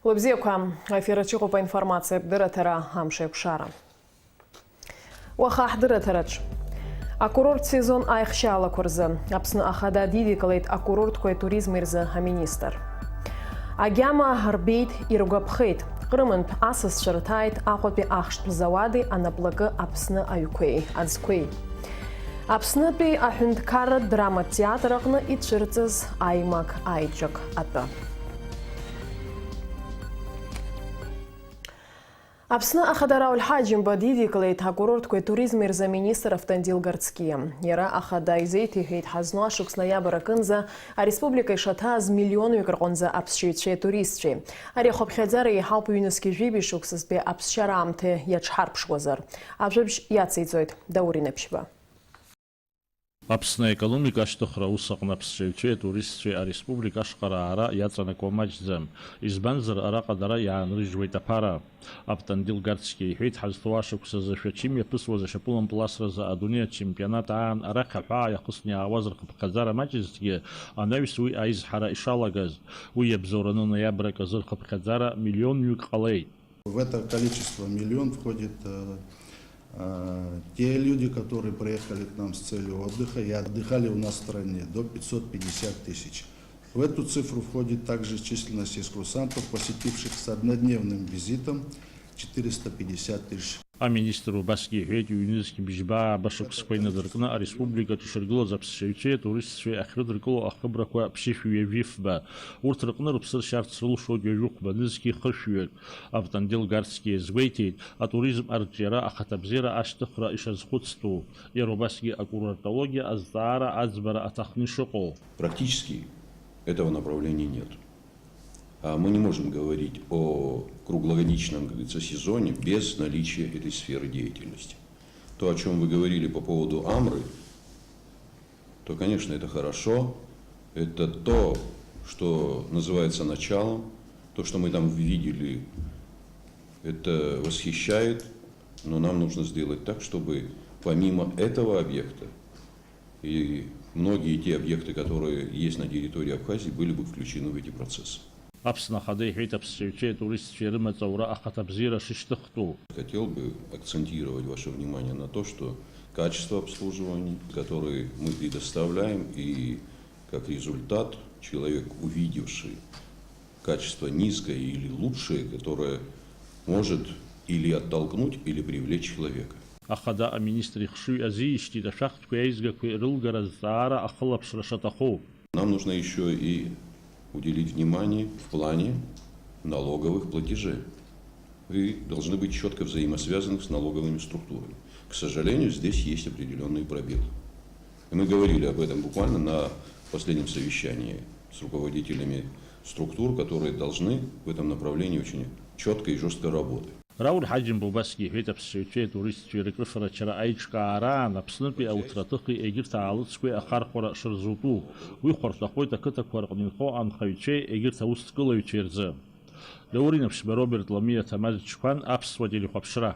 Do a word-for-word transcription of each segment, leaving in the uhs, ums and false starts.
Лыбзиақәа, афераҿ иҟоуп аинформациатә дырраҭара «Амш еиқәшара». Уаха ҳдырраҭараҿ. Акурорттә сезон аихшьаалақәа рзы Аԥсны ахада дидикылеит акурортқәеи атуризми рзы аминистр. Агьама рбеит, иргәаԥхеит. Ҟрымынтә асасцәа рҭааит Аҟәатәи ахштә зауади анаплакы Аԥсны аҩқәеи аӡқәеи. Аԥснытәи аҳәынҭқарратә драматә театр аҟны ицәырҵыз аимак аиҿак атәы. Аԥсны ахада Рауль Ҳаџьымба дидикылеит акурортқәеи туризми рзы аминистр Автандил Гарцкиа. Иара ахада изеиҭеиҳәеит, ҳазну ашықәс ноиабр акынӡа ареспублика ишаҭааз миллионҩык рҟынӡа аԥсшьаҩцәеи атуристцәеи. Ари ахыԥхьаӡара еиҳауп ҩнызқьи жәибжь шықәсазтәи аԥсшьара аамҭа иаҽҳарԥшуазар. Ажәабжь иациҵоит Даур Инаԥшьба. Аԥсны аекономика ашьҭыхра аус аҟны аԥсшьаҩцәеи атуристцәеи ареспублика ашҟа раара иаҵанакуа маҷӡам, избанзар, араҟа дара иаанрыжьуеит аԥара. Автандил Гарцкиа иҳәеит, ҳазҭоу ашықәс азы Шәача имҩаԥысуаз ашьапылампыласразы адунеи ачемпионат аан арахь аҳәаа иахысны иаауаз рхыԥхьаӡара маҷызҭгьы, анаҩс уи аизҳара ишалагаз. Уи иабзоураны ноиабр аказы рхыԥхьаӡара миллионҩык ҟалеит. В это количество миллион входит, э, э, те люди, которые приехали к нам с целью отдыха и отдыхали у нас в стране, до пятьсот пятьдесят тысяч. В эту цифру входит также численность экскурсантов, посетивших с однодневным визитом, четыреста пятьдесят тысяч. Аминистр убасгьы иҳәеит, ҩнызқь бжьба ааба шықәсқәа инадыркны ареспубликаҿ ишыргылаз аԥсшьаҩцәеи атуристцәеи ахьрыдыркыло ахыбрақәа ԥшьышәи ҩажәи фба. Урҭ рҟны рыԥсы ршьарц рылшоит ҩажәи хәба нызқьи хышәҩык. Автандил Гарцкиа иазгәеиҭеит, атуризм арҿиара ахаҭабзиара ашьҭыхра ишазхәыцтәу, иара убасгьы акурортологиа азҵаара аӡбара аҭахны ишыҟоу. Практически этого направления нет. А мы не можем говорить о круглогодичном, как говорится, сезоне без наличия этой сферы деятельности. То, о чём вы говорили по поводу Амры, то, конечно, это хорошо. Это то, что называется началом. То, что мы там видели, это восхищает. Но нам нужно сделать так, чтобы помимо этого объекта и многие те объекты, которые есть на территории Абхазии, были бы включены в эти процессы. Аԥсны ахада иҳәеит, аԥсшьаҩцәеи атуристцәеи рымаҵ аура ахаҭабзиара шышьҭыхтәу. Хотел бы акцентировать ваше внимание на то, что качество обслуживания, которое мы предоставляем, и как результат человек, увидевший качество низкое или лучшее, которое может или оттолкнуть, или привлечь человека. Ахада аминистр ихшыҩ азиижьҭеит ашәахтәқәеи аизгақәеи рылгара азҵаара ахылаԥшра шаҭаху. Нам нужно ещё и уделить внимание в плане налоговых платежей. Вы должны быть чётко взаимосвязаны с налоговыми структурами. К сожалению, здесь есть определённые пробелы. И мы говорили об этом буквально на последнем совещании с руководителями структур, которые должны в этом направлении очень чётко и жёстко работать. Рауль Ҳаџьымба убасгьы иҳәеит, аԥсшьаҩцәеи атуристцәеи рыкрыфарачара аиҿкаара аан Аԥснытәи ауҭраҭыхи егьырҭ аалыҵқәеи ахархәара шырзутәу. Уи хәарҭахоит ақыҭақәа рҟны инхо анхаҩцәеи егьырҭ аусҭкылаҩцәеи рзы. Даур Инаԥшьба, Роберт Ламиа, Ҭамаз Чқәан, Аԥсуа телехәаԥшра.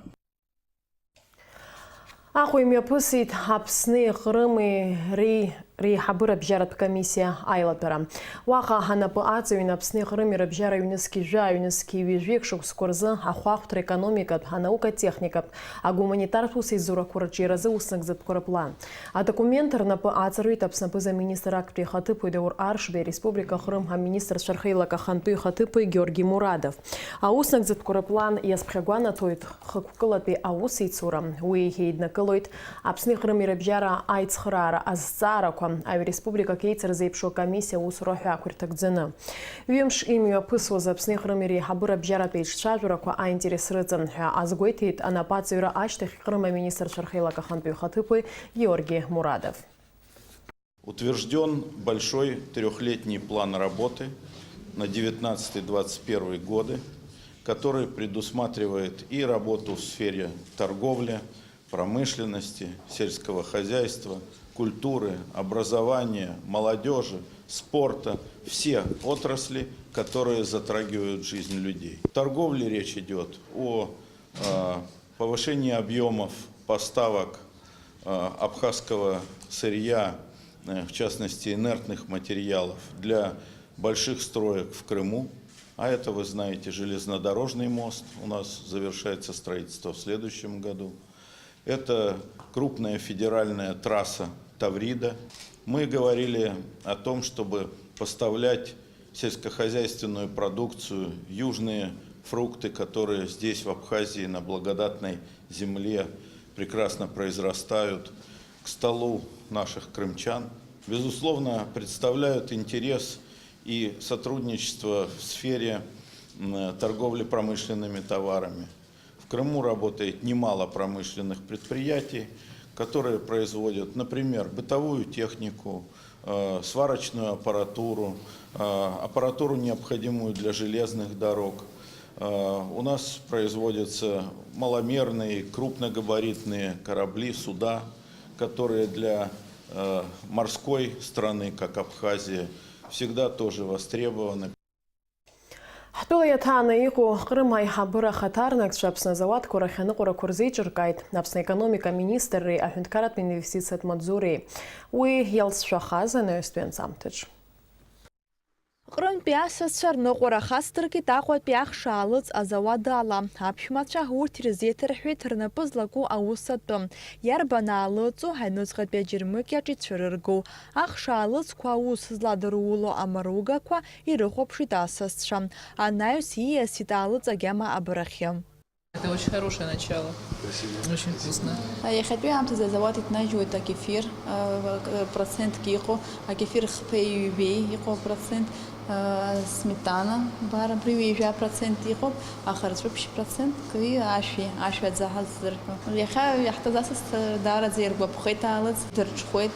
Аҟәа имҩаԥысит Аԥсни Ҟрыми реи-, реиҳабырабжьаратә комиссиа аилатәара. Уаҟа анапы аҵаҩын Аԥсни Ҟрыми рыбжьара ҩнызқь жәа, ҩнызқь ҩажәи шықәсқәа рзы ахәаахәҭра, економикатә, анаукатә-техникатә, агуманитартә усеицура рҿиаразы уснагӡатәқәа рыплан. Адокумент рнапы аҵарҩит Аԥсны аԥыза-министр актәи ихаҭыԥуаҩ Даур Аршбеи, ареспублика Ҟрым аминистрцәа рхеилак ахантәаҩ ихаҭыԥуаҩ Георги Мурадов. Ауснагӡатәқәа рыплан иазԥхьагәанаҭоит хықәкылатәи аусеицура. Уи еиднакылоит Аԥсни Ҟрыми рыбжьара аицхыраара азҵаарақәа, аҩреспубликак еицырзеиԥшу акомиссиа аусура ҳәа ақәирҭакӡаны. Ҩымш имҩаԥысуаз Аԥсни Ҟрыми реиҳабыра бжьаратә еиҿцәажәарақәа аинтерес рыҵан ҳәа азгәеиҭеит анапаҵаҩра ашьҭахь Ҟрым аминистрцәа рхеилак ахантәаҩ ихаҭыԥуаҩ Георги Мурадов. Утверждён большой трёхлетний план работы на девятнадцатый двадцать первый годы, который предусматривает и работу в сфере торговли, промышленности, сельского хозяйства, культуры, образования, молодёжи, спорта, все отрасли, которые затрагивают жизнь людей. В торговле речь идёт о, э, повышении объёмов поставок, э, абхазского сырья, э, в частности, инертных материалов для больших строек в Крыму. А это, вы знаете, железнодорожный мост. У нас завершается строительство в следующем году. Это крупная федеральная трасса Таврида. Мы говорили о том, чтобы поставлять сельскохозяйственную продукцию, южные фрукты, которые здесь, в Абхазии, на благодатной земле, прекрасно произрастают, к столу наших крымчан, безусловно, представляют интерес и сотрудничество в сфере, м, торговли промышленными товарами. В Крыму работает немало промышленных предприятий, которые производят, например, бытовую технику, э, сварочную аппаратуру, э, аппаратуру, необходимую для железных дорог. Э, у нас производятся маломерные и крупногабаритные корабли, суда, которые для, э, морской страны, как Абхазия, всегда тоже востребованы. Ҳтәыла иаҭааны иҟоу Ҟрым аиҳабыра ахаҭарнакцәа Аԥсны азауадқәа рахь аныҟәарақәа рзеиҿыркааит Аԥсны аекономика аминистрреи аҳәынҭқарратә инвестициатә маҵзуреи. Уи иалҵшәахаз анаҩстәи анҵамҭаҿ. Ҟрымтәи асасцәа рныҟәара хацдыркит Аҟәатәи ахш аалыҵ азауад ала. Аԥшәмацәа урҭ ирзеиҭарҳәеит рнапы злаку аус атәы, иарбан аалыҵу, аҩныҵҟатәи аџьармыкьаҿ ицәырыргоу. Ахш аалыҵқәа аус зладыруло амаругақәа ирыхәаԥшит асасцәа. Анаҩс ииасит аалыҵ агьама абарахьы. Это очень хорошее начало. Спасибо. Очень вкусно. Иахьатәи аамҭазы азауад иҭнажьуеит акефир, э, процентк иҟоу, акефир хԥеи ҩбеи иҟоу процент, э, сметана, бар абри ҩажәа процент иҟоуп, аха рҵәыԥшь процентк ашәи, ашәаӡа ҳаззырҳәо. Иахьа иаҳҭаз асас даараӡа иргәаԥхеит аалыҵ, дырҽхәеит.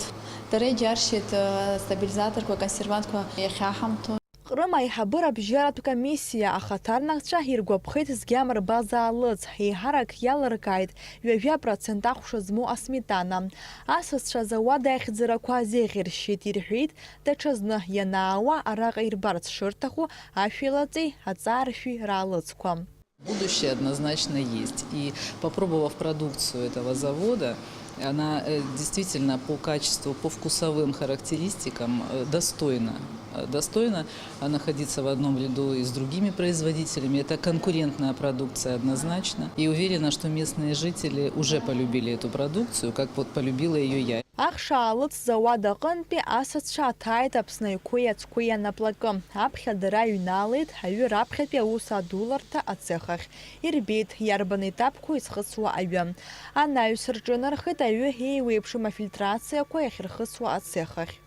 Дара иџьаршьеит, э, стабилизаторқәа, консервантқәа иахьаҳамҭо. Ҟрым аиҳабыра абжьаратә комиссиа ахаҭарнакцәа иргәаԥхеит згьама рбаза аалыҵ, еиҳарак иалыркааит ҩажәа процент ахәша змоу асметана. Асасцәа азауад аихьӡарақәа азеиӷьаршьеит, ирҳәеит, даҽазны ианаауа араҟа ирбарц шырҭаху ашәи лаҵеи, аҵааршәи раалыҵқәа. Будущее однозначно есть. И попробовав продукцию этого завода, она, э, действительно по качеству, по вкусовым характеристикам, э, достойна, э, достойна, э, находиться в одном ряду и с другими производителями. Это конкурентная продукция однозначно. И уверена, что местные жители уже полюбили эту продукцию, как вот полюбила её я. Ахш аалыҵ зауад аҟынтәи асасцәа аҭааит Аԥсны аҩқәеи ацқәеи анаплакы. Аԥхьа дара ҩналеит аҩы раԥхьатәи аус адуларҭа ацех ахь. Ирбеит, иарбан етапқәоу изхысуа аҩы. Анаҩс рҿынархеит аҩы еиуеиԥшым афильтрациақәа иахьырхысуа ацех ахь.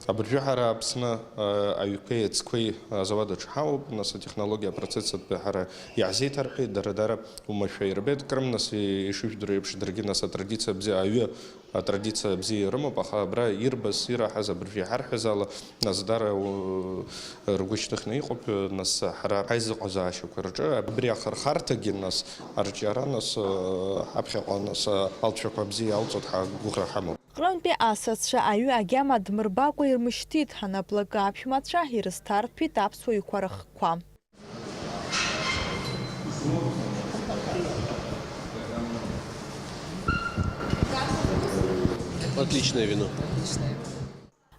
Абыржәы ҳара Аԥсны, э, аҩқәеи ацқәеи азауад аҿы ҳауп, нас атехнологиа апроцессатәи ҳара иаҳзеиҭарҳәеит, дара-дара уамашәа ирбеит, Крым, нас, ишыжәдыруа еиԥш, даргьы, нас, атрадициа бзиа, аҩы атрадициа бзиа ирымоуп, аха абра ирбаз, ираҳаз абыржәы иҳарҳәаз ала, нас дара, у, ргәы шьҭыхны иҟоуп, нас ҳара ҳаизыҟазаашьақәа рҿы абри ахырхарҭагьы, нас арҿиара, нас, э, ҳаԥхьаҟа, нас, э, алҵшәақәа бзиа иалҵуеит ҳәа агәыӷра ҳамоуп. Ҟрымтәи асасцәа аҩы агьама дмырбакәа ирмышьҭит, анаплакы аԥшәмацәа ирызҭарҭәеит аԥсуа ҩқәа рыхқәа. Отличное вино.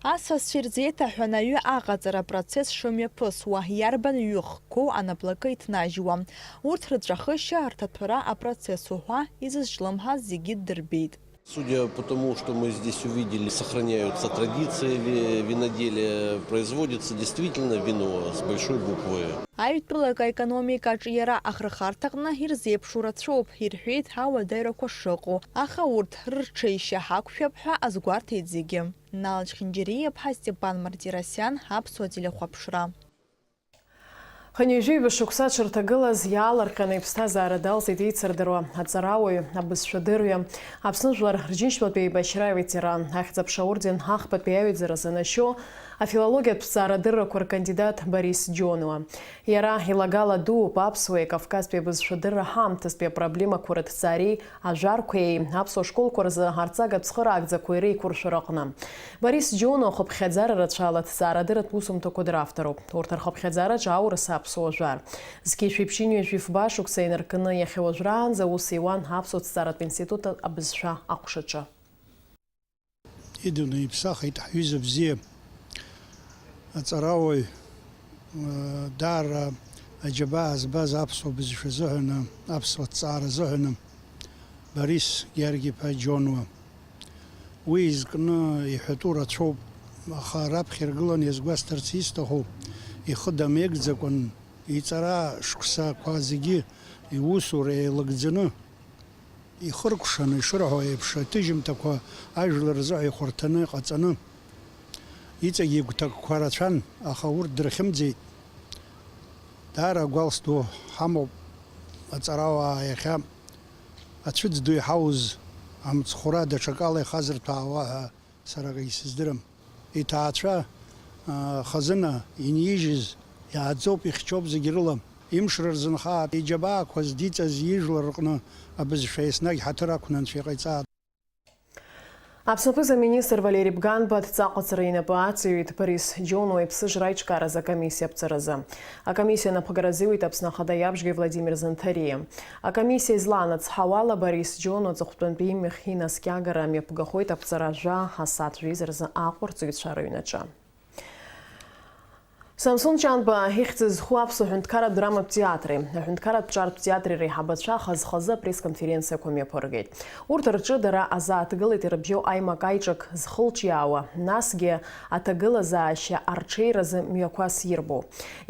Асасцәа ирзеиҭаҳәан аҩы аҟаҵара апроцесс шымҩаԥысуа, иарбан ҩы хкқәоу анаплакы иҭнажьуа, урҭ рыҵәахышьа, рҭаҭәара апроцесс уҳәа изызҿлымҳаз зегьы ддырбеит. Судя по тому, что мы здесь увидели, сохраняются традиции ви-, виноделия, производится действительно вино с большой буквы. Аҩтәылак аекономика аҿиара ахырхарҭаҟны ирзеиԥшу рацәоуп, ирҳәеит ауадаҩрақәа шыҟоу, аха урҭ рырҽеишьа ҳақәшәап ҳәа азгәарҭеит зегьы. Нал Чхинџьариа-иԥҳа, Степан Мартиросиан, Аԥсуа телехәаԥшра. Хынҩажәи ҩба шықәса аҽырҭагылаз иаалырҟьаны иԥсҭазаара далҵит еицырдыруа аҵарауаҩ, абызшәадырҩы, Аԥсны жәлар рџьынџьтәылатә еибашьра аветеран, Ахьӡ-аԥша аорден ахԥатәи аҩаӡара занашьоу, афилологиатә ҭҵаарадыррақәа ркандидат Борис Џьонуа. Иара илагала дууп аԥсуеи Кавказтәи абызшәадырра ҳаамҭазтәи апроблемақәа рыҭҵаареи ажәарқәеи аԥсуа школқәа рзы арҵага цхыраагӡақәа иреиқәыршәара аҟны. Борис Џьонуа ахыԥхьаӡара рацәала аҭҵаарадырратә усумҭақәа дравторуп. Урҭ рхыԥхьаӡараҿы аурыс аԥсуа жәар. Зқьи жәшәи ԥшьынҩажәи фба шықәса инаркны иахьа уажәраанӡа аус иуан аԥсуа ҭҵааратә институт абызшәа аҟәшаҿы. Идуны иԥсахит ҳҩыза бзиа, аҵарауаҩ, даара Аџьабаа збаз аԥсуа бызшәа азыҳәаны, аԥсуа ҭҵаара азыҳәаны Борис Георги-иԥа Џьонуа. Уи изкны иҳәатәу рацәоуп, аха раԥхьа иргыланы иазгәасҭарц исҭаху, ихы дамеигӡакәан, иҵара шықәсақәа зегьы иусура еилагӡаны, ихыркәшаны ишырҳәо еиԥш, аҭыжьымҭақәа ажәлар рзыҳәа ихәарҭаны иҟаҵаны, иҵегьы игәҭакқәа рацәан, аха урҭ дрыхьымӡеит. Даара агәалс ду ҳамоуп аҵарауаа иахьа ацәыӡ ду иҳауз амцхәра даҽакала ихазырҭәаауа ҳәа сара акгьы сыздырам. Иҭаацәа, а, хазына инижьыз иааӡоуп, ихьчоуп зегь рыла. Имшра рзынхааит, иџьабаақәа здиҵаз ижәлар рҟны абызшәа еснагь ҳаҭыр ақәны Анцәа иҟаиҵаат. Аԥсны аԥыза-министр Валери Бганба адҵа аҟаҵара инапы аҵаҩит Борис Џьонуа иԥсыжра аиҿкааразы акомиссиа аԥҵаразы. Акомиссиа анапхгара азиуит Аԥсны Ахада иабжьгаҩ Владимир Занҭариа. Акомиссиа излаанацҳауала, Борис Џьонуа аҵыхәтәантәи имҩахь инаскьагара мҩаԥгахоит аԥҵара жәа асааҭ жәеиза рзы аҟәарҵаҩцәа рыҩнаҿы. Самсон Ҷанба ихьӡ зху аԥсуа ҳәынҭқарратә драматә театри аҳәынҭқарратә ҿартә театри реиҳабацәа хаз-хазы апресс-конференциақәа мҩаԥыргеит. Урҭ рҿы дара азааҭгылеит ирыбжьоу аимак-аиҿак зхылҿиаауа, насгьы аҭагылазаашьа арҽеиразы мҩақәас ирбо.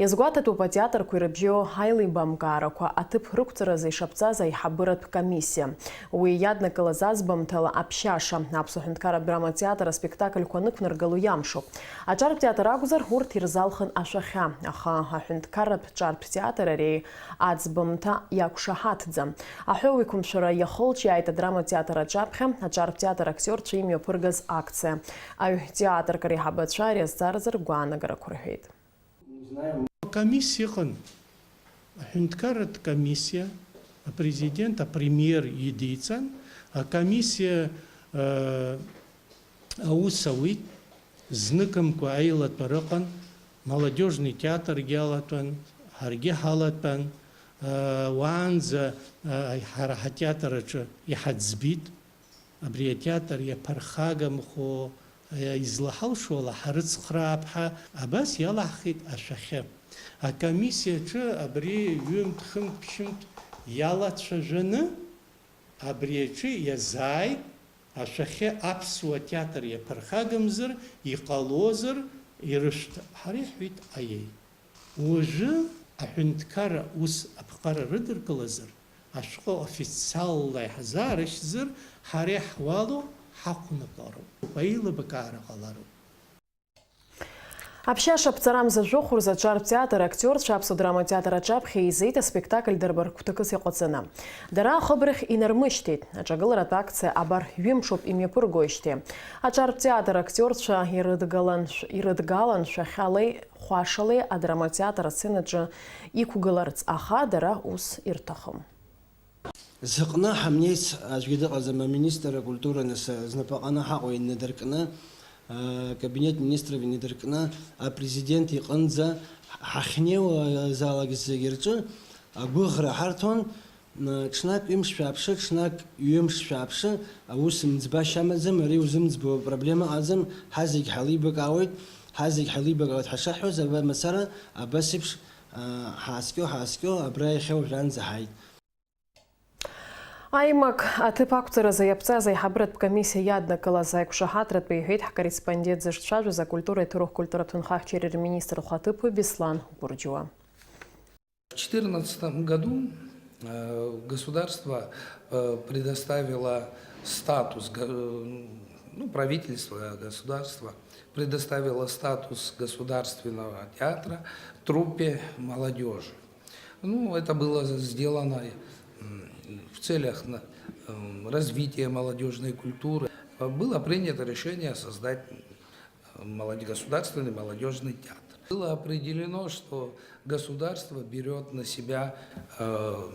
Иазгәаҭатәуп атеатрқәа ирыбжьоу аилибамкаарақәа аҭыԥ рықәҵаразы ишаԥҵаз аиҳабыратә комиссиа. Уи иаднакылаз азбамҭала Аԥшьаша аԥсуа ҳәынҭқарратә драматеатр аспектакльқәа анықәнаргыло иамшуп. Аҿартә театр акәзар, урҭ ирзалхын ашәахьа, аха аҳәынҭқарратә ҿартә театр ари аӡбамҭа иақәшаҳаҭӡам. Аҳәоу еиқәымшәара иахылҿиааит адраматеатр аҿаԥхьа аҿартә театр актиорцәа имҩаԥыргаз акциа. Аҩ театрк реиҳабацәа ари азҵааразы ргәаанагарақәа рҳәеит. Акомиссиа ыҟан. Аҳәынҭқарратә комиссиа, апрезидент, апремиер идиҵан, акомиссиа, э, аус ауит, зныкымкәа аилатәара ыҟан, молодежный театргьы алатәан, ҳаргьы ҳалатәан, э, уаанӡа, э, ҳара ҳатеатр аҿы иҳаӡбит. Абри атеатр иаԥырхагамхо, излаҳалшо ала ҳарыцхраап ҳәа абас иалаҳхит ашәахьы. Акомиссиаҿы абри ҩынтә-хынтә-ԥшьынтә иалацәажәаны, абри аҿы иазааит ашәахьы аԥсуа театр иаԥырхагамзар иҟалозар ирышәҭ. Ҳара иҳәит, аиеи. Уажәы аҳәынҭқарра ус аԥҟара рыдыркылазар, ашәҟәы официалла иҳзаарышьҭзар, ҳара иаҳуало ҳақәнаҟароуп, аилыбакаара ҟалароуп. Аԥшьаша аԥҵарамза жәохә рзы аҿартә театр актиорцәа аԥсуа драматеатр аҿаԥхьа еизеит аспектакль дырбар гәҭакыс иҟаҵаны. Дара ахыбрахь инармышьҭит. Аҿагыларатә акциа абар ҩымшоуп имҩаԥыргоижьҭеи. Аҿартә театр актиорцәа ирыдгалан-, ирыдгалан шәахьалеи хәашалеи адраматеатр асценаҿы иқәгыларц, аха дара ус ирҭахым. Зыҟны ҳамнеиц аӡәгьы дыҟаӡам, аминистр акультура нас знапаҟны ҳаҟоу инадыркны, акабинет министров инадыркны, апрезидент иҟынӡа ҳахьнеиуазаалак зегьы рҿы агәыӷра ҳарҭон, ҽнак ҩымш шәааԥшы, ҽнак ҩымш шәааԥшы, аус мӡбашьа амаӡам, ари узымӡбо проблема ыҟаӡам, ҳазегь ҳалибакаауеит, ҳазегь ҳалибакаауеит ҳашаҳҳәоз, аба-, мацара абас еиԥш, аа, ҳааскьо, ҳааскьо, абра иахьа уажәраанӡа ҳааит. Аимак аҭыԥ ақәҵаразы иаԥҵаз аиҳабыратә комиссиа иаднакылаз аиқәшаҳаҭратәы иҳәеит ҳкорреспондент зыҿцәажәоз акультуреи аҭоурых-культуратә ҭынхак џьара министр хаҭыԥуаҩ Беслан Гәырџьуа. В четырнадцатом году, э, государство, э, предоставило статус, го-, ну, правительство, государство предоставило статус государственного театра труппе молодёжи. Ну, это было сделано, м, в целях на-, м, развития молодёжной культуры. Было принято решение создать молоде-, государственный молодёжный театр. Было определено, что государство берёт на себя, э,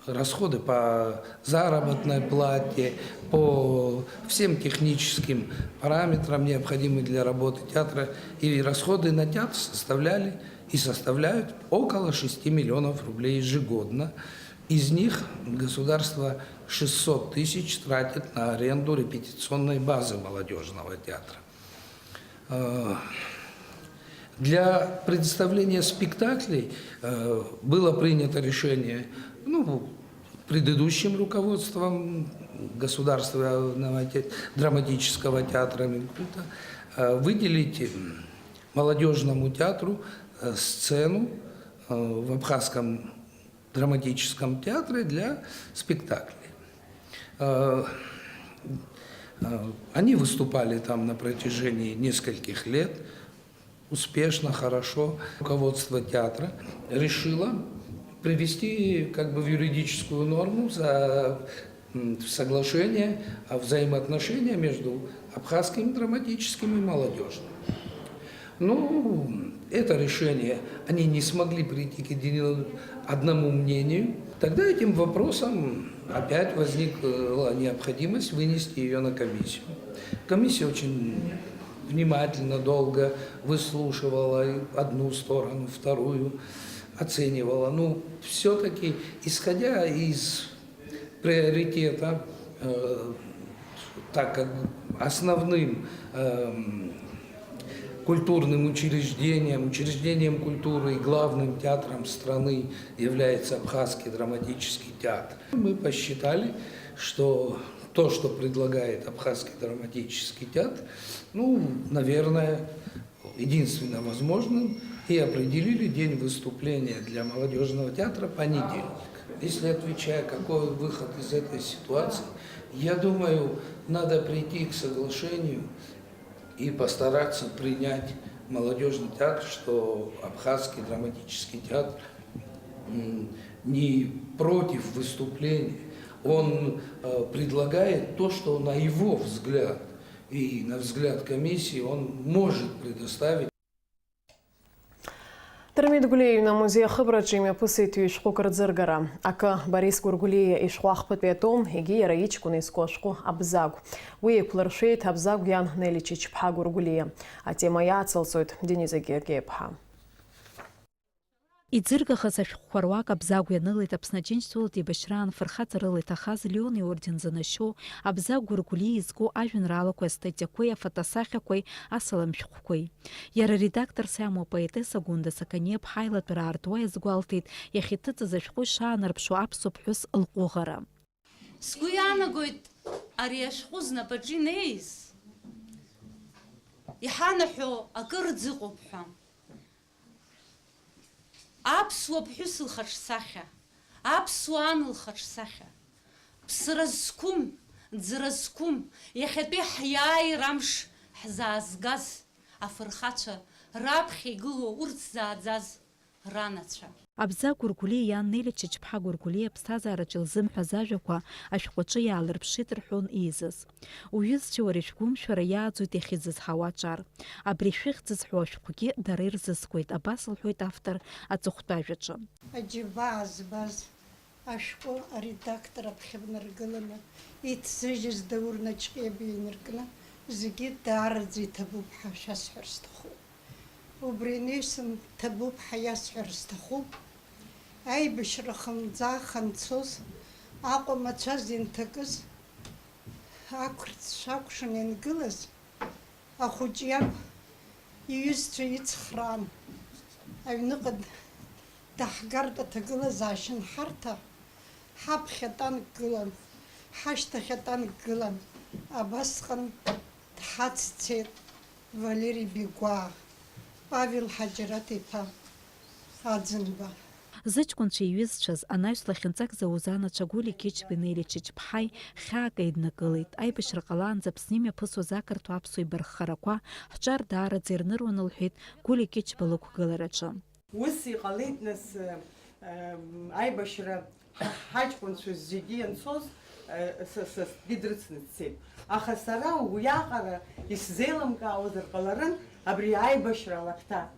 расходы по заработной плате, по всем техническим параметрам, необходимым для работы театра. И расходы на театр составляли и составляют около шести миллионов рублей ежегодно. Из них государство шестьсот тысяч тратит на аренду репетиционной базы молодёжного театра. Э, Для предоставления спектаклей э, было принято решение, ну, предыдущим руководством Государственного те- драматического театра Минкульта э, выделить м, молодежному театру э, сцену э, в Абхазском драматическом театре для спектаклей. Э, э, Они выступали там на протяжении нескольких лет, успешно, хорошо. Руководство театра решило привести как бы в юридическую норму за м, в соглашение о взаимоотношениях между абхазским драматическим и молодежным. Ну, это решение, они не смогли прийти к единому, одному мнению. Тогда этим вопросом опять возникла необходимость вынести ее на комиссию. Комиссия очень внимательно, долго выслушивала одну сторону, вторую, оценивала. Ну, все-таки, исходя из приоритета, э, так как основным эм, культурным учреждением, учреждением культуры и главным театром страны является Абхазский драматический театр. Мы посчитали, что то, что предлагает Абхазский драматический театр, ну, наверное, единственно возможным, и определили день выступления для молодежного театра понедельник. Если отвечая, какой выход из этой ситуации, я думаю, надо прийти к соглашению и постараться принять молодежный театр, что абхазский драматический театр м, не против выступления, он э, предлагает то, что на его взгляд и на взгляд комиссии он может предоставить. Дырмит Гәлиа иҩны амузеи ахыбраҿы имҩаԥысит ҩышәҟәык рӡыргара. Акы, Борис Гәыргәлиа ишәҟәы ахԥатәи атом, егьи иара иҷкәын изку ашәҟәы Абзагә. Уи еиқәлыршәеит Абзагә иан Нели Чычԥҳа Гәыргәлиа. Атема иацылҵоит Дениза Гергеиԥҳа. Иӡыргахаз ашәҟәқәа руак Абзагә ианылеит Аԥсны Аџьынџьтәылатә еибашьраан фырхаҵарыла иҭахаз Леон иорден занашьоу Абзагә Гәыргәлиа изку ажәеинраалақәеи астатиақәеи афотосахьақәеи асалам шәҟәқәеи. Иара аредакторс иамоу апоетесса Гәында Сақаниаԥҳа илатәара аартуа иазгәалҭеит иахьиҭыҵыз ашәҟәы ишаанарԥшуа аԥсуа ԥҳәыс лҟәыӷара. Сгәы иаанагоит ари ашәҟәы знапаҿы инеиз иҳанаҳәо акырӡа ыҟоуп ҳәа. Аԥсуа ԥҳәыс лхаҿсахьа, аԥсуа ан лхаҿсахьа, ԥсра зқәым, ӡра зқәым, иахьатәи ҳиааира амш ҳзаазгаз афырхацәа раԥхьа игылоу урҭ зааӡаз ранацәа. Абзагә Гәыргәлиа иан Нели Чачԥҳа Гәыргәлиа аԥсҭазаараҿ илзымҳәаз ажәақәа ашәҟәаҿы иаалырԥшит рҳәон еизаз. Уҩызцәеи уареи шәгәымшәара иааӡоит иахьазызҳауа аҿар. Абри шәыхьӡ зҳәо ашәҟәгьы дара ирзыскуеит, абас лҳәоит автор аҵыхәтәажәаҿы. Аџьабаа збаз ашәҟәы аредактор аԥхьа бнаргыланы иҭзыжьыз Даур Наҷҟьебиа инаркны зегьы даараӡа иҭабуп ҳәа шәасҳәар сҭахуп. Убри анаҩсан, ҭабуп ҳәа иасҳәар сҭахуп, аибашьра хлымӡаах анцоз, Аҟәа мацәаз инҭакыз ақырҭцәа акәшан иангылаз, ахәыҷ иаб иҩызцәа ицхраан, аҩныҟа даҳгартә аҭагылазаашьа анҳарҭа, ҳаԥхьа атанк гылан, ҳашьҭахь атанк гылан, абасҟан дҳаццеит. Валери Бигәаа, Павел Ҳаџьараҭ-иԥа Аӡынба. Зыҷкәынцәа иҩызцәаз, анаҩс лахьынҵак зауз анацәа Гәлиа Кьычбеи Нели Чачԥҳаи хьаак еиднакылеит, аибашьра ҟалаанӡа Аԥсны имҩаԥысуаз ақырҭуа-аԥсуа еибарххарақәа ҳҿар даараӡа ирныруан, лҳәеит Гәлиа Кьычба лықәгылараҿы. Ус иҟалеит, нас, аибашьра Ҳаҷкәынцәа зегьы ианцоз, са сасгьы дрыцны дцеит. Аха сара уиаҟара исзеилымкаауазар ҟаларын абри аибашьра алакҭа.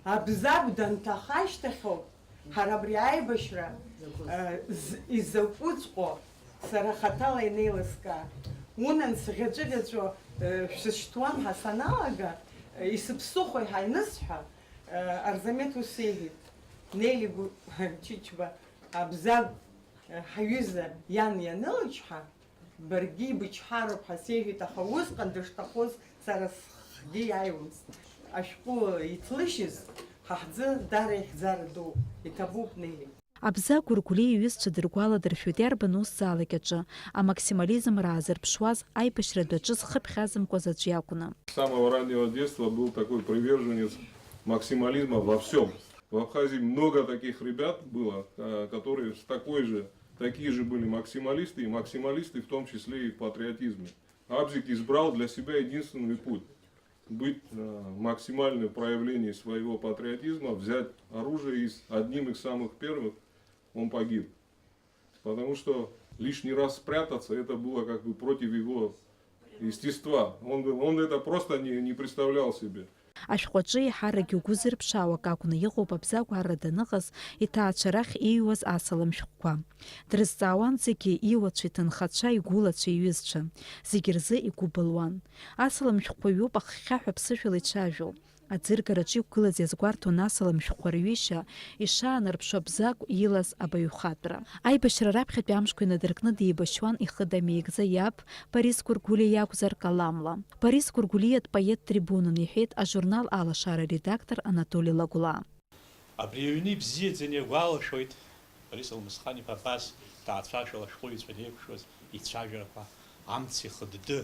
Абзагә данҭаха ашьҭахьоуп ҳара абри аибашьра изакәыҵәҟьоу сара хаҭала инеилыскаа. Унан, сӷьаҵәыӷьаҵәуа шәсышьҭуам ҳәа саналага, исыԥсыхәои ҳәа анысҳәа, Арзамеҭ ус иеиҳәеит, Нели Чычба, Абзагә, ҳаҩыза иан ианылычҳа, баргьы ибычҳароуп ҳәа сеиҳәеит, аха усҟан дышҭахоз сара схгьы иааиуамызт. Ашәҟәы иҭлыжьыз ҳа ҳзы даара ихьӡара ду иҭабуп, Нели. Абзагә Гәыргәлиа иҩызцәа дыргәаладыршәоит иарбан усзаалак аҿы амаксимализм раазырԥшуаз аибашьра дәаҿы зхы ԥхьазымкуаз аӡә иакәны. С самого раннего детства был такой приверженец максимализма во всём. В Абхазии много таких ребят было, э, которые с такой же, такие же были максималисты, и максималисты в том числе и в патриотизме. Абзик избрал для себя единственный путь. Быть, э, максимальное проявление своего патриотизма, взять оружие и с-, одним из самых первых он погиб. Потому что лишний раз спрятаться, это было как бы против его естества. Он, он это просто не, не представлял себе. Ашәҟәаҿы еиҳаракгьы угәы зырԥшаауа акы акәны иҟоуп Абзагә арра даныҟаз иҭаацәа рахь ииҩуаз асалам шәҟәқәа. Дрызҵаауан зегьы, иуацәа, иҭынхацәа, игәылацәа, иҩызцәа. Зегьы рзы игәы былуан. Асалам шәҟәқәа ҩуп аххьаҳәа ԥсышәала ицәажәо. Аӡыргараҿы иқәгылаз иазгәарҭон асалам шәҟәқәа рҩышьа, ишаанарԥшуа Абзагә илаз абаҩхатәра. Аибашьра раԥхьатәи амшқәа инадыркны деибашьуан ихы дамеигӡа иаб Борис Гәыргәлиа иакәзар, каламла. Борис Гәыргәлиа дпоет-трибунын, иҳәеит ажурнал Алашара аредактор Анатоли Лагәлаа. Абри аҩны ибзиаӡаны иагәалашәоит Борис Алмысхан-иԥа абас ҭаацәашәала ашәҟәыҩҩцәа анеиқәшәоз ицәажәарақәа, амц ихыдды.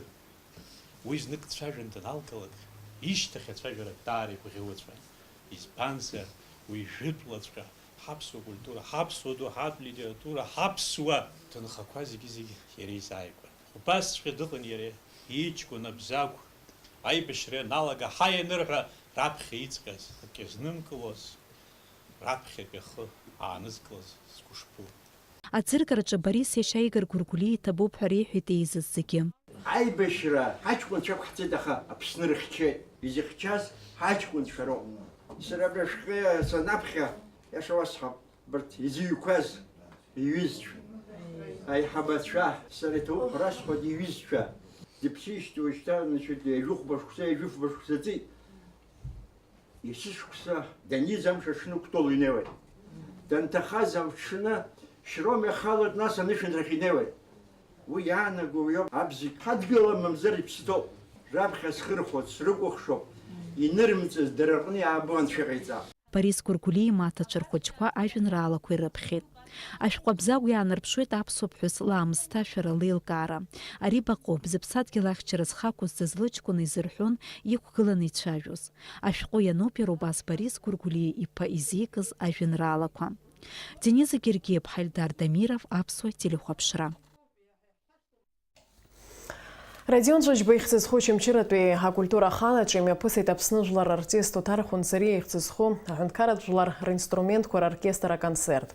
Уи знык дцәажәан даналгалак, ишьҭахь ацәажәара даара игәаӷьуацәан. Избанзар, уи жәытәлаҵәҟьа ҳаԥсуа культура, ҳаԥсуа доуҳатә литература, ҳаԥсуа ҭынхақәа зегьы-зегьы иара изааигәан. Убасҵәҟьа дыҟан иара, иҷкәын Абзагә. Аибашьра ианалага, ҳаи анырҳәа, раԥхьа иҵҟьаз, акы иазнымкылоз, раԥхьатәи ахы аанызкылаз сгәышԥы. Аӡыргараҿы Борис иашьа Игор Гәыргәлиа иҭабуп ҳәа реиҳәеит еизаз зегьы. Аибашьра ҳаҷкәынцәа ақәҳҵеит, аха Аԥсны рыхьчеит. Изыхьчаз ҳаҷкәынцәа роуп. Сара абри ашәҟәы санаԥхьа, иаша уасҳәап, абарҭ изыҩқәаз иҩызцәа, аиҳабацәа, сара иҭабуп ҳәа расҳәоит, иҩызцәа. Дыԥсижьҭеи уажәшьҭа, значит, ҩажәихәба шықәса, ҩажәифба шықәса ҵит. Есышықәса даниз амш аҽны Кәтол инеиуеит. Данҭахаз аҽны Шьрома ихалоит, нас анышәынҭрахь инеиуеит. Уи иаанаго уиоуп, абзик ҳадгылам, мамзар иԥсы ҭоуп. Раԥхьа схырхәоит, срыкәыхшоуп, инырымҵыз дара рҟны иаабо анцәа иҟаиҵа. Борис Гәыргәлиа имаҭацәа рхәыҷқәа ажәеинраалақәа ирыԥхьеит. Ашәҟәы Абзагә иаанарԥшуеит аԥсуа ԥҳәыс лаамысҭашәара леилкаара. Ари баҟоуп, зыԥсадгьыл ахьчара зхы ақәызҵаз лыҷкәын изырҳәон иқәгыланы ицәажәоз. Ашәҟәы иануп иара убас Борис Гәыргәлиа иԥа изикыз ажәеинраалақәа. Дениза Гергиева, Ҳаилдар Дамиров, Аԥсуа телехәаԥшра. Родион Ҵәыџьба ихьӡ зху Очамчыратәи акультура аханаҿы имҩаԥысит Аԥсны жәлар рартист Оҭар Хәынҵариа ихьӡ зху аҳәынҭқарратә жәлар ринструментқәа роркестр аконцерт.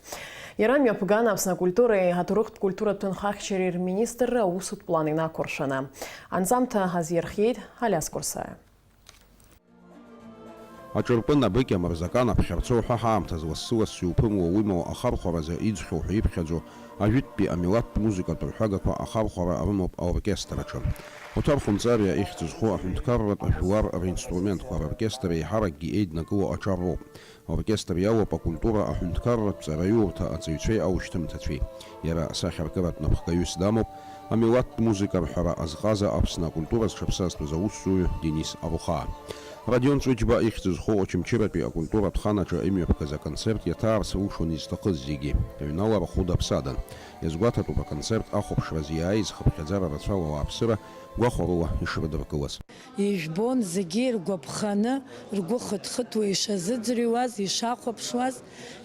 Иара мҩаԥган Аԥсны акультуреи аҭоурыхтә культуратә ҭынхахьчареи рминистрра аусутә план инақәыршәаны. Анҵамҭа азирхиеит Алиас Курсаиа. Аҿырпын, абыкь, амырзакан, аԥхьарца уҳәа ҳаамҭазы лассы-лассы иуԥымуа, уимоу ахархәаразы иӡхьоу ҳәа иԥхьаӡо ажәытәтәи амилаҭтә музыкатә рҳәагақәа ахархәара рымоуп аоркестр аҿы. Оҭар Хәынҵариа ихьӡ зху аҳәынҭқарратә жәлар ринструментқәа роркестр еиҳаракгьы еиднакыло аҿар роуп. Аоркестр иалоуп акультура аҳәынҭқарратә ҵараиурҭа аҵаҩцәеи аушьҭымҭацәеи. Иара асахьаркыратә напхгаҩыс дамоуп, амилаҭтә музыка рҳәара азҟаза Аԥсны акультура зҽаԥсазтәыз аусзуҩы Денис Арухаа. Родион Ҵәыџьба ихьӡ зху Очамчыратәи акультуратә ханаҿы имҩаԥгаз аконцерт иаҭаарц рылшон изҭахыз зегьы. Аҩналара хәыда-ԥсадан. Иазгәаҭатәуп аконцерт ахәаԥшразы иааиз хыԥхьаӡара рацәала ауааԥсыра гәахәарыла ишрыдыркылаз. Ижәбон зегьы иргәаԥханы, ргәы хыҭхыҭуа ишазыӡырҩуаз, ишахәаԥшуаз,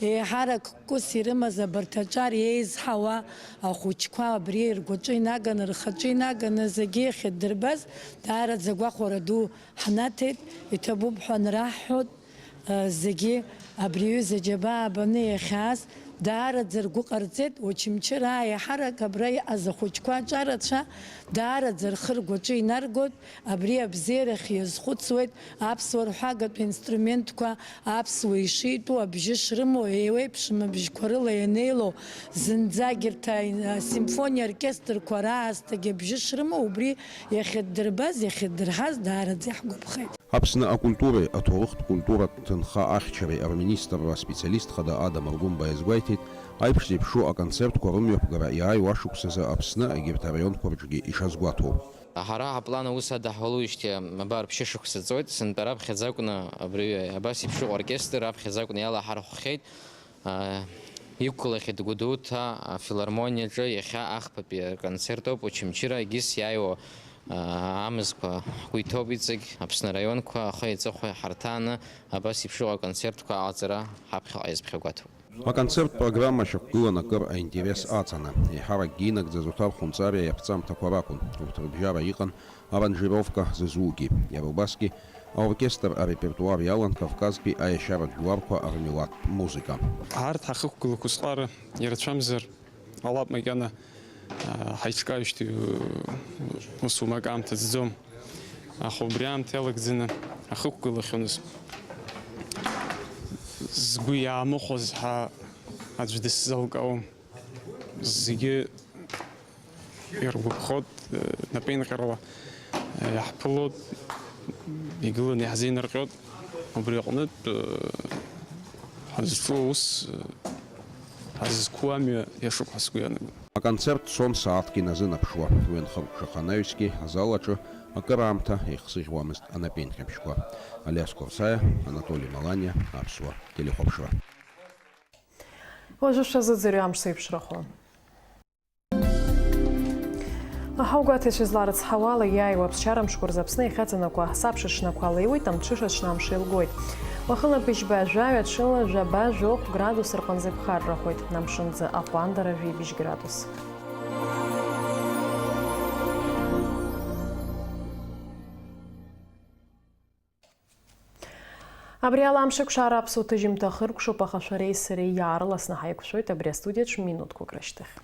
еиҳарак кәыс ирымаз абарҭ аҿар еизҳауа ахәыҷқәа абри ргәаҿы инаганы, рхаҿы инаганы зегьы иахьдырбаз даараӡа гәахәара ду ҳнаҭеит, иҭабуп ҳәа анраҳҳәоит. Зегьы абри аҩыза аџьабаа баны иахьааз даараӡа ргәы ҟарҵеит, Очамчыра аиҳарак абра иҟаз ахәыҷқәа аҿарацәа даараӡа рхы ргәаҿы инаргоит, абри абзиарахь иазхәыцуеит, аԥсуа рҳәагатә инструментқәа аԥсуа ишитәу абжьы шрымоу, еиуеиԥшым абжьқәа рыла ианеилоу, зынӡагь рҭ-, асимфониа оркестрқәа раасҭагь абжьы шрымоу, убри иахьдырбаз, иахьдырҳаз даараӡа иаҳгәаԥхеит. Аԥсны акультуреи аҭоурыхтә культуратә ҭынха ахьчареи рминистрра аспециалист хада Адам Аргәымба иазгәеиҭеит, Аиԥш зеиԥшу аконцертқәа рымҩаԥгара иааиуа ашықәсазы Аԥсны егьырҭ араионқәа рҿгьы ишазгәаҭоу. Ҳара ҳаплан аус адаҳҳәалоижьҭеи, абар, ԥшьышықәса ҵуеит, сынтәа раԥхьаӡакәны абри абас еиԥш иҟоу оркестр раԥхьаӡакәны иалаҳархәхьеит. Иқәгылахьеит Гәдоуҭа афилармониаҿы иахьа ахԥатәи аконцерт ауп, Очамчыра егьыс иааиуа амзқәа ҳгәы иҭоуп иҵегь, Аԥсны араионқәа ахы-иҵыхәа ҳарҭааны абас еиԥш иҟоу аконцертқәа аҟаҵара ҳаԥхьаҟа иазԥхьагәаҭоуп. Аконцерттә программа шьақәгылан акыр аинтерес аҵаны, еиҳаракгьы инагӡаз урҭ архәынҵариа иаԥҵамҭақәа ракәын. Урҭ рыбжьара иҟан аранжировка зызугьы, иара убасгьы аоркестр арепертуар иалан Кавказтәи аиашьаратә жәларқәа рмилаҭтә музыка. Арҭ ҳахықәгылақәа усҟара ирацәамзар ҟалап макьана, ҳаиҿкааижьҭеи ус умак аамҭа ӡӡом. Аха убри аамҭа иалагӡаны ҳахықәгылахьоназ. Згәы иаамыхәоз ҳәа аӡә дысзалкаауам. Зегьы иргәаԥхоит, напеинҟьарала иаҳԥылоит, игыланы иаҳзеинырҟьоит. Убри аҟнытә, ҳазҿу аус, ҳазызқәу амҩа иашоуп ҳәа сгәы иаанагоит. Аконцерт цон сааҭк иназынаԥшуа. Уи анхыркәшаха анаҩсгьы азал аҿы акыраамҭа еихсыӷьуамызт анапеинҟьабжьқәа. Алиас Қәарсаиа, Анатоли Маланиа, Аԥсуа телехәаԥшра. Уажәы шәазыӡырҩы амш зеиԥшрахо. Аҳаугәаҭаҩцәа изларыцҳауа ала, иааиуа аԥсшьара мшқәа рзы Аԥсны иахьаҵанакуа ҳасабшаҽнақәа алеиуеит, амҽышаҽны амш еилгоит. Уахынла быжьба жәаҩа, ҽынла жәаба жәохә градус рҟынӡа иԥхаррахоит, амшынӡы аҟәандара жәибжь градус. Абри ала амшеиқәшара аԥсуа ҭыжьымҭа ахыркәшоуп, аха шәареи сареи иаарласны ҳаиқәшәоит абри астудиаҿ минуҭқәак рышьҭахь.